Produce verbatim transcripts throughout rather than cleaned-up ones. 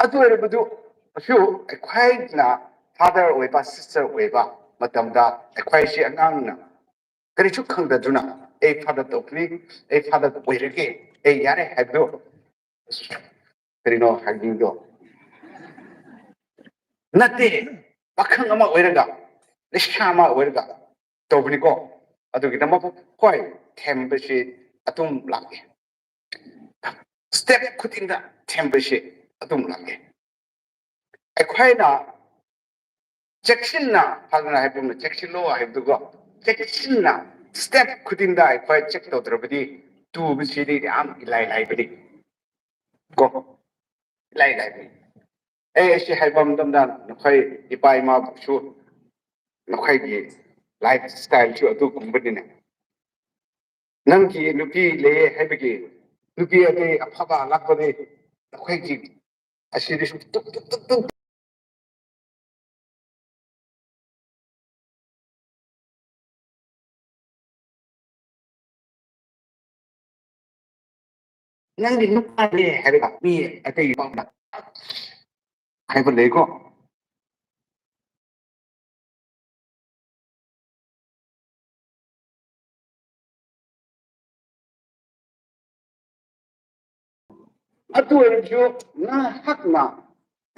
ꯑꯗꯨ ꯑꯣꯏꯔꯕꯗꯨ ꯁꯨ ꯑꯩꯈꯣꯏꯅ father ꯑꯣꯏꯕ, sister ꯑꯣꯏꯕ ꯃꯇꯝꯗ ꯑꯩꯈꯣꯏꯁꯤ ꯑꯉꯥꯡꯅ ꯀꯔꯤꯁꯨ ꯈꯪꯗꯗꯨꯅ ꯑꯩ father ꯇꯧꯒꯅꯤ, ꯑꯩ father ꯑꯣꯏꯔꯒꯦ, ꯑꯩ ꯌꯥꯔꯦ ꯍꯥꯏꯕꯗꯣ, ꯀꯔꯤꯅꯣ ꯍꯥꯏꯅꯤꯡꯗꯣ ꯅꯠꯇꯦ꯫ ꯄꯥꯈꯪ ꯑꯃ ꯑꯣꯏꯔꯒ, ꯂꯩꯁꯥ ꯑꯃ ꯑꯣꯏꯔꯒ ꯇꯧꯕꯅꯤꯀꯣ꯫ ꯑꯗꯨꯒꯤꯗꯃꯛ ꯍꯣꯏ, ꯊꯦꯝꯕꯁꯤ ꯑꯗꯨꯝ ꯂꯥꯛꯑꯦ꯫ Step ꯈꯨꯗꯤꯡꯗ ꯊꯦꯝꯕꯁꯤ ꯑꯗꯨꯝ ꯂꯥꯛꯑꯦ꯫ ꯑꯩꯈꯣꯏꯅ ꯆꯦꯛꯁꯤꯟꯅ, ꯐꯖꯅ ꯍꯥꯏꯕ ꯑꯃ, ꯆꯦꯛꯁꯤꯜꯂꯣ ꯍꯥꯏꯕꯗꯨꯀꯣ, ꯆꯦꯛꯁꯤꯟꯅ step ꯈꯨꯗꯤꯡꯗ ꯑꯩꯈꯣꯏ check ꯇꯧꯗ꯭ꯔꯕꯗꯤ ꯇꯨꯕꯁꯤꯗꯤ ꯌꯥꯝ ꯏꯂꯥꯏ ꯂꯥꯏꯕꯅꯤ ꯀꯣ, ꯏꯂꯥꯏ ꯂꯥꯏꯕꯅꯤ꯫ ꯑꯩ ꯑꯁꯤ ꯍꯥꯏꯕ ꯃꯇꯝꯗ ꯅꯈꯣꯏ ꯏꯄꯥ ꯏꯃꯥꯕꯨꯁꯨ ꯅꯈꯣꯏꯒꯤ lifestyle ꯁꯨ ꯑꯗꯨꯒꯨꯝꯕꯅꯤꯅꯦ꯫ ꯅꯪꯒꯤ ꯅꯨꯄꯤ ꯂꯩꯌꯦ ꯍꯥꯏꯕꯒꯤ ꯅꯨꯄꯤ ꯑꯇꯩ ꯑꯐꯕ ꯂꯥꯛꯄꯗꯤ ꯅꯈꯣꯏꯒꯤ ꯑꯁꯤꯗꯤ ꯁꯨꯝ ꯇꯨꯛ ꯇꯨꯛ ꯇꯨꯛ ꯇꯨꯛ ꯅꯪꯒꯤ ꯅꯨꯄꯥꯅꯦ ꯍꯥꯏꯔꯒ ꯃꯤ ꯑꯇꯩꯒꯤ ꯄꯥꯎꯗ ꯍꯥꯏꯕ ꯂꯩꯀꯣ꯫ ꯑꯗꯨ ꯑꯣꯏꯔꯁꯨ ꯅꯍꯥꯛꯅ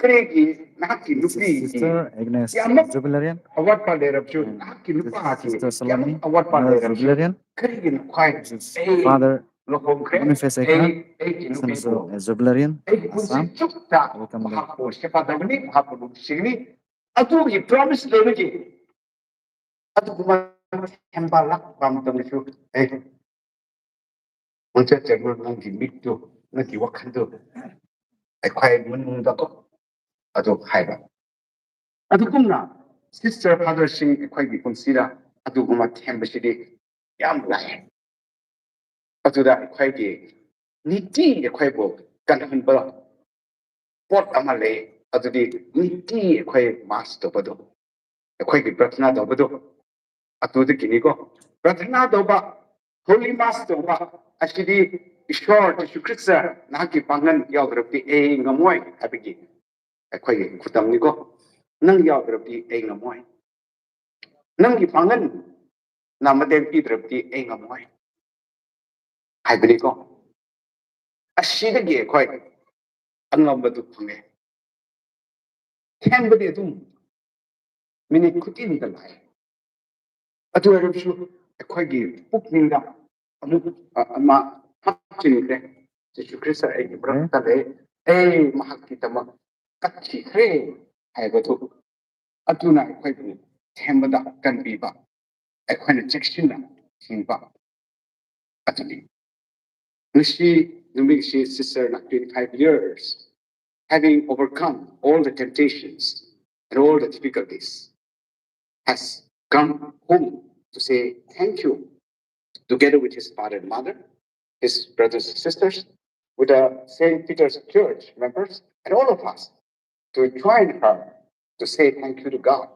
ꯀꯔꯤꯒꯤ ꯅꯍꯥꯛꯀꯤ ꯅꯨꯄꯤꯒꯤ Sister Agnes ꯀꯌꯥꯃꯨꯛ Jubilarian ꯑꯋꯥꯠꯄ ꯂꯩꯔꯕꯁꯨ, and ꯅꯍꯥꯛꯀꯤ ꯅꯨꯄꯥꯒꯤ Sister ꯀꯌꯥꯃꯨꯛ Salome, ꯑꯋꯥꯠꯄ another ꯂꯩꯔꯕꯁꯨ, Jubilarian, ꯀꯔꯤꯒꯤꯅꯣ ꯈ꯭ꯋꯥꯏ this is ꯑꯩ Father ꯂꯨꯍꯣꯡꯈ꯭ꯔꯦ, Boniface ꯑꯩ Ekman, ꯑꯩꯒꯤ also ꯅꯨꯄꯤꯕꯨ a Jubilarian, ꯑꯩꯒꯤ ꯄꯨꯟꯁꯤ Assam. ꯆꯨꯞꯇ Welcome again. ꯃꯍꯥꯛꯄꯨ ꯁꯦꯕꯥ ꯇꯧꯒꯅꯤ, ꯃꯍꯥꯛꯄꯨ ꯅꯨꯡꯁꯤꯒꯅꯤ꯫ ꯑꯗꯨꯒꯤ promise ꯂꯩꯕꯒꯤ ꯑꯗꯨꯒꯨꯝꯕ ꯊꯦꯝꯕ ꯂꯥꯛꯄ ꯃꯇꯝꯗꯁꯨ ꯑꯩ ꯃꯣꯟꯆꯠ ꯆꯠꯂꯨ, ꯅꯪꯒꯤ ꯃꯤꯠꯇꯨ, ꯅꯪꯒꯤ ꯋꯥꯈꯜꯗꯨ ꯑꯩꯈꯣꯏ ꯃꯅꯨꯡꯗꯀꯣ ꯑꯗꯨ ꯍꯥꯏꯕ꯫ ꯑꯗꯨꯒꯨꯝꯅ sister father ꯁꯤꯡ ꯑꯩꯈꯣꯏꯒꯤ ꯄꯨꯟꯁꯤꯗ ꯑꯗꯨꯒꯨꯝꯕ ꯊꯦꯝꯕꯁꯤꯗꯤ ꯌꯥꯝ ꯂꯥꯛꯑꯦ꯫ ꯑꯗꯨꯗ ꯑꯩꯈꯣꯏꯒꯤ ꯅꯤꯇꯤ ꯑꯩꯈꯣꯏꯕꯨ ꯀꯟꯍꯟꯕ ꯄꯣꯠ ꯑꯃ ꯂꯩ꯫ ꯑꯗꯨꯗꯤ ꯅꯤꯇꯤ ꯑꯩꯈꯣꯏ mass ꯇꯧꯕꯗꯣ, ꯑꯩꯈꯣꯏꯒꯤ ꯄ꯭ꯔꯊꯅꯥ ꯇꯧꯕꯗꯣ, ꯑꯗꯨꯗꯒꯤꯅꯤꯀꯣ꯫ ꯄ꯭ꯔꯊꯅꯥ ꯇꯧꯕ, holy mass ꯇꯧꯕ ꯑꯁꯤꯗꯤ ꯏꯁꯣꯔ ꯖꯤꯁꯨ ꯈ꯭ꯔꯤꯁꯇ ꯅꯍꯥꯛꯀꯤ ꯄꯥꯡꯒꯜ ꯌꯥꯎꯗ꯭ꯔꯕꯗꯤ ꯑꯩ ꯉꯝꯃꯣꯏ ꯍꯥꯏꯕꯒꯤ ꯑꯩꯈꯣꯏꯒꯤ ꯈꯨꯗꯝꯅꯤꯀꯣ꯫ ꯅꯪ ꯌꯥꯎꯗ꯭ꯔꯕꯗꯤ ꯑꯩ ꯉꯝꯃꯣꯏ, ꯅꯪꯒꯤ ꯄꯥꯡꯒꯜꯅ ꯃꯇꯦꯡ ꯄꯤꯗ꯭ꯔꯕꯗꯤ ꯑꯩ ꯉꯝꯃꯣꯏ ꯍꯥꯏꯕꯅꯤꯀꯣ꯫ ꯑꯁꯤꯗꯒꯤ ꯑꯩꯈꯣꯏ ꯑꯉꯝꯕꯗꯨ ꯐꯪꯉꯦ꯫ ꯊꯦꯡꯕꯗꯤ ꯑꯗꯨꯝ ꯃꯤꯅꯤꯠ ꯈꯨꯗꯤꯡꯗ ꯂꯥꯛꯑꯦ꯫ ꯑꯗꯨ ꯑꯣꯏꯔꯕꯁꯨ ꯑꯩꯈꯣꯏꯒꯤ ꯄꯨꯛꯅꯤꯡꯗ ꯑꯃꯨꯛ ꯑ, ꯑꯃ ꯍꯥꯞꯆꯤꯟꯈ꯭ꯔꯦ꯫ ꯖꯤꯁꯨ ꯈ꯭ꯔꯤꯁꯇ ꯑꯩꯒꯤ ꯃꯔꯛꯇ ꯂꯩ, ꯑꯩ ꯃꯍꯥꯛꯀꯤꯗꯃꯛ ꯀꯠꯈꯤꯈ꯭ꯔꯦ ꯍꯥꯏꯕꯗꯨ ꯑꯗꯨꯅ ꯑꯩꯈꯣꯏꯕꯨ ꯊꯦꯝꯕꯗ ꯀꯟꯕꯤꯕ, ꯑꯩꯈꯣꯏꯅ ꯆꯦꯛꯁꯤꯟꯅ ꯊꯤꯡꯕ ꯑꯗꯨꯅꯤ꯫ ꯉꯁꯤ ꯅꯨꯃꯤꯠꯁꯤ ꯁꯤꯁꯇꯔꯅ twenty five years, having overcome all the temptations and all the difficulties, has come home to say thank you together with his father and mother, his brothers and sisters, with the Saint Peter's Church members, and all of us to join her to say thank you to God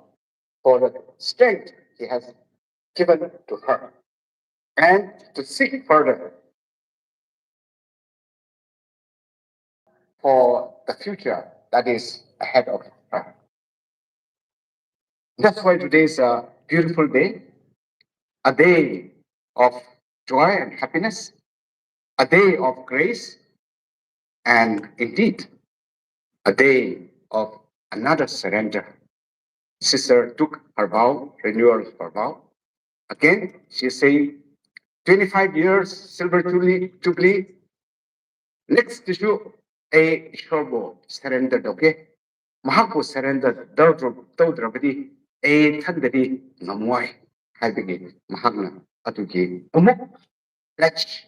for the strength He has given to her and to seek further for the future that is ahead of her. That's why today is a beautiful day, a day of joy and happiness, a day of grace, and indeed a day of another surrender. Sister took her vow, renewal of her vow. Again, she is saying, twenty-five years silver jubilee, jubilee. Next issue, ꯑꯩ ꯏꯁꯣꯔꯕꯨ surrender ꯇꯧꯒꯦ꯫ ꯃꯍꯥꯛꯄꯨ surrender ꯇꯧꯗ꯭ꯔ-, ꯇꯧꯗ꯭ꯔꯕꯗꯤ ꯑꯩ ꯏꯊꯟꯗꯗꯤ ꯉꯝꯃꯣꯏ ꯍꯥꯏꯕꯒꯤ ꯃꯍꯥꯛꯅ ꯑꯗꯨꯒꯤ ꯑꯃꯨꯛ pledge,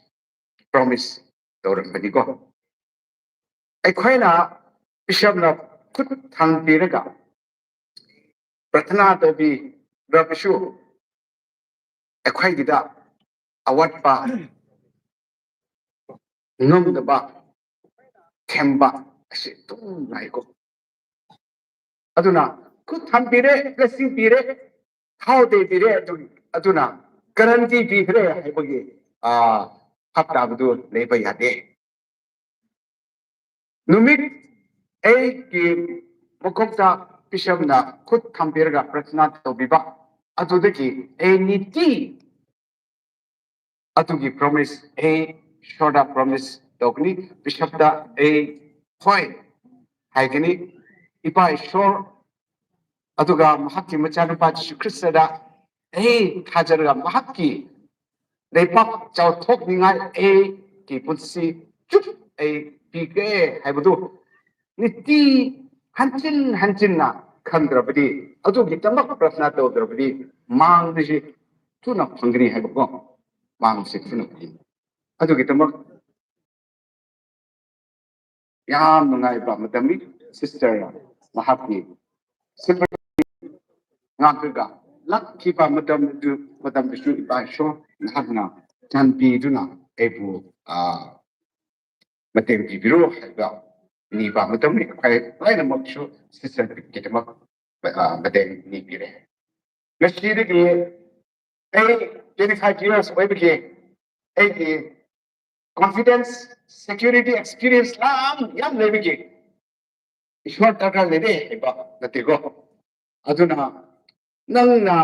promise ꯇꯧꯔꯝꯕꯅꯤꯀꯣ꯫ ꯑꯩꯈꯣꯏꯅ ꯕꯤꯁꯞꯅ ꯈꯨꯠ ꯊꯥꯡꯕꯤꯔꯒ ꯄ꯭ꯔꯊꯅꯥ ꯇꯧꯕꯤꯔꯕꯁꯨ ꯑꯩꯈꯣꯏꯒꯤꯗ ꯑꯋꯥꯠꯄ, ꯉꯝꯗꯕ, ꯊꯦꯝꯕ ꯑꯁꯤ ꯑꯗꯨꯝ ꯂꯥꯛꯏꯀꯣ꯫ ꯑꯗꯨꯅ ꯈꯨꯠ ꯊꯝꯕꯤꯔꯦ, blessing ꯄꯤꯔꯦ, ꯊꯥꯎ ꯇꯩꯕꯤꯔꯦ, ꯑꯗꯨ, ꯑꯗꯨꯅ guarantee ꯄꯤꯈ꯭ꯔꯦ ꯍꯥꯏꯕꯒꯤ, ꯑꯥ, ꯐꯠꯇꯕꯗꯨ ꯂꯩꯕ ꯌꯥꯗꯦ꯫ ꯅꯨꯃꯤꯠ ꯑꯩꯒꯤ ꯃꯀꯣꯛꯇ ꯕꯤꯁꯞꯅ ꯈꯨꯠ ꯊꯝꯕꯤꯔꯒ ꯄ꯭ꯔꯊꯅꯥ ꯇꯧꯕꯤꯕ, ꯑꯗꯨꯗꯒꯤ ꯑꯩ ꯅꯤꯇꯤ ꯑꯗꯨꯒꯤ ꯄ꯭ꯔꯣꯃꯤꯁ ꯑꯩ ꯏꯁꯣꯔꯗ ꯄ꯭ꯔꯣꯃꯤꯁ ꯇꯧꯒꯅꯤ, ꯕꯤꯁꯞꯇ ꯑꯩ ꯍꯣꯏ ꯍꯥꯏꯒꯅꯤ꯫ ꯏꯄꯥ ꯏꯁꯣꯔ ꯑꯗꯨꯒ ꯃꯍꯥꯛꯀꯤ ꯃꯆꯥꯅꯨꯄꯥ ꯖꯤꯁꯨ ꯈ꯭ꯔꯤꯁꯇꯗ ꯑꯩ ꯊꯥꯖꯔꯒ ꯃꯍꯥꯛꯀꯤ ꯂꯩꯄꯥꯛ ꯆꯥꯎꯊꯣꯛꯅꯤꯡꯉꯥꯏ ꯑꯩꯒꯤ ꯄꯨꯟꯁꯤ ꯆꯨꯞ ꯑꯩ ꯄꯤꯒꯦ ꯍꯥꯏꯕꯗꯨ ꯅꯤꯇꯤ ꯍꯟꯖꯤꯟ ꯍꯟꯖꯤꯟꯅ ꯈꯟꯗ꯭ꯔꯕꯗꯤ, ꯑꯗꯨꯒꯤꯗꯃꯛ ꯄ꯭ꯔꯊꯅꯥ ꯇꯧꯗ꯭ꯔꯕꯗꯤ, ꯃꯥꯡꯕꯁꯤ ꯊꯨꯅ ꯐꯪꯒꯅꯤ ꯍꯥꯏꯕꯀꯣ꯫ ꯃꯥꯡꯕꯁꯤ ꯊꯨꯅ ꯐꯪꯒꯅꯤ꯫ ꯑꯗꯨꯒꯤꯗꯃꯛ ꯌꯥꯝ ꯅꯨꯡꯉꯥꯏꯕ ꯃꯇꯝꯅꯤ꯫ ꯁꯤꯁꯇꯔꯅ ꯃꯍꯥꯛꯀꯤ ꯁꯤꯜꯚꯔ ꯉꯥꯛꯂꯒ ꯂꯥꯛꯈꯤꯕ ꯃꯇꯝꯗꯨ, ꯃꯇꯝꯗꯁꯨ ꯏꯄꯥ ꯏꯁꯣꯔ ꯅꯍꯥꯛꯅ ꯆꯥꯟꯕꯤꯗꯨꯅ ꯑꯩꯕꯨ, ꯑ, ꯃꯇꯦꯡ ꯄꯤꯕꯤꯔꯣ ꯍꯥꯏꯕ ꯅꯤꯕ ꯃꯇꯝꯅꯤ꯫ ꯑꯩꯈꯣꯏ ꯂꯣꯏꯅꯃꯛꯁꯨ ꯁꯤꯁꯇꯔꯒꯤꯗꯃꯛ, ꯑ, ꯃꯇꯦꯡ ꯅꯤꯕꯤꯔꯦ꯫ ꯉꯁꯤꯗꯒꯤ ꯑꯩ twenty five years ꯑꯣꯏꯕꯒꯤ ꯑꯩꯒꯤ confidence, security, experience ꯌꯥꯝ, ꯌꯥꯝ ꯂꯩꯕꯒꯤ ꯏꯁꯣꯔ ꯗꯔꯀꯥꯔ ꯂꯩꯔꯦ ꯍꯥꯏꯕ ꯅꯠꯇꯦꯀꯣ꯫ ꯑꯗꯨꯅ ꯅꯪꯅ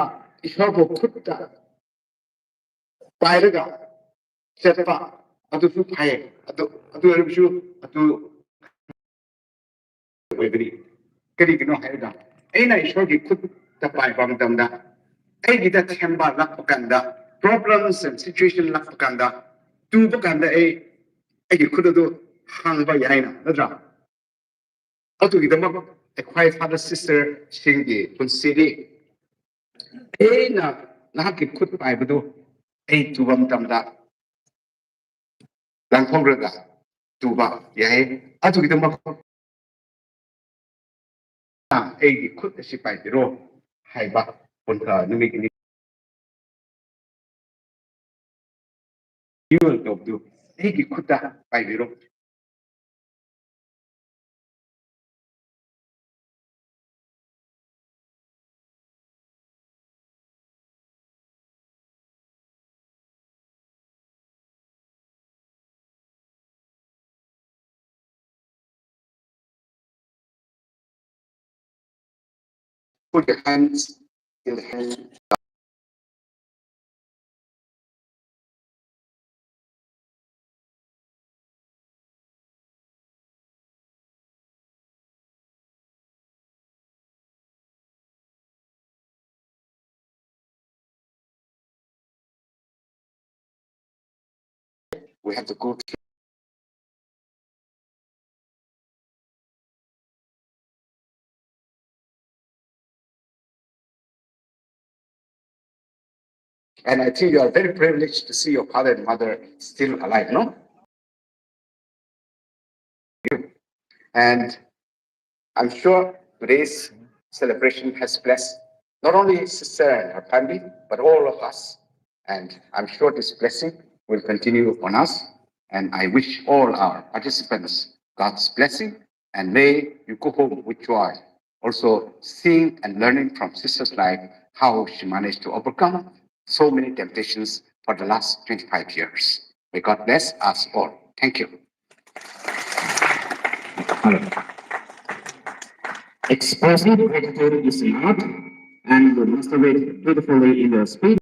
ꯏꯁꯣꯔꯕꯨ ꯈꯨꯠꯇ ꯄꯥꯏꯔꯒ ꯆꯠꯄ ꯑꯗꯨꯁꯨ ꯐꯩ꯫ ꯑꯗꯨ, ꯑꯗꯨ ꯑꯣꯏꯔꯕꯁꯨ ꯑꯗꯨ ꯑꯣꯏꯕꯅꯤ꯫ ꯀꯔꯤꯒꯤꯅꯣ ꯍꯥꯏꯔꯒ ꯑꯩꯅ ꯏꯁꯣꯔꯒꯤ ꯈꯨꯠꯇ ꯄꯥꯏꯕ ꯃꯇꯝꯗ, ꯑꯩꯒꯤꯗ ꯊꯦꯝꯕ ꯂꯥꯛꯄ ꯀꯥꯟꯗ, problems and situation ꯂꯥꯛꯄ ꯀꯥꯟꯗ, ꯇꯨꯕ ꯀꯥꯟꯗ ꯑꯩ ꯑꯩꯒꯤ ꯈꯨꯠ ꯑꯗꯨ ꯍꯥꯡꯕ ꯌꯥꯏꯅ, ꯅꯠꯇ꯭ꯔꯥ? ꯑꯗꯨꯒꯤꯗꯃꯛ ꯑꯩꯈꯣꯏ ꯐꯥꯗꯔ ꯁꯤꯁꯇꯔꯁꯤꯡꯒꯤ ꯄꯨꯟꯁꯤꯗꯤ ꯑꯩꯅ ꯅꯍꯥꯛꯀꯤ ꯈꯨꯠ ꯄꯥꯏꯕꯗꯨ ꯑꯩ ꯇꯨꯕ ꯃꯇꯝꯗ ꯂꯪꯊꯣꯛꯂꯒ ꯇꯨꯕ ꯌꯥꯏ꯫ ꯑꯗꯨꯒꯤꯗꯃꯛ ꯑꯩꯒꯤ ꯈꯨꯠ ꯑꯁꯤ ꯄꯥꯏꯕꯤꯔꯣ ꯍꯥꯏꯕ ꯄꯨꯟ-, ꯑ, ꯅꯨꯃꯤꯠ ꯅꯤꯅꯤ ꯇꯧꯕꯗꯨ ꯑꯩꯒꯤ ꯈꯨꯠꯇ ꯄꯥꯏꯕꯤꯔꯣ꯫ Put your hands in the hands. We have to go through. And I think you are very privileged to see your father and mother still alive, no? And I'm sure today's celebration has blessed not only sister and her family, but all of us. And I'm sure this blessing will continue on us. And I wish all our participants God's blessing, and may you go home with joy, also seeing and learning from sister's life, how she managed to overcome so many temptations for the last twenty-five years. May God bless us all. Thank you. Hello. Expressing gratitude is an art, and you master it beautifully in your speech.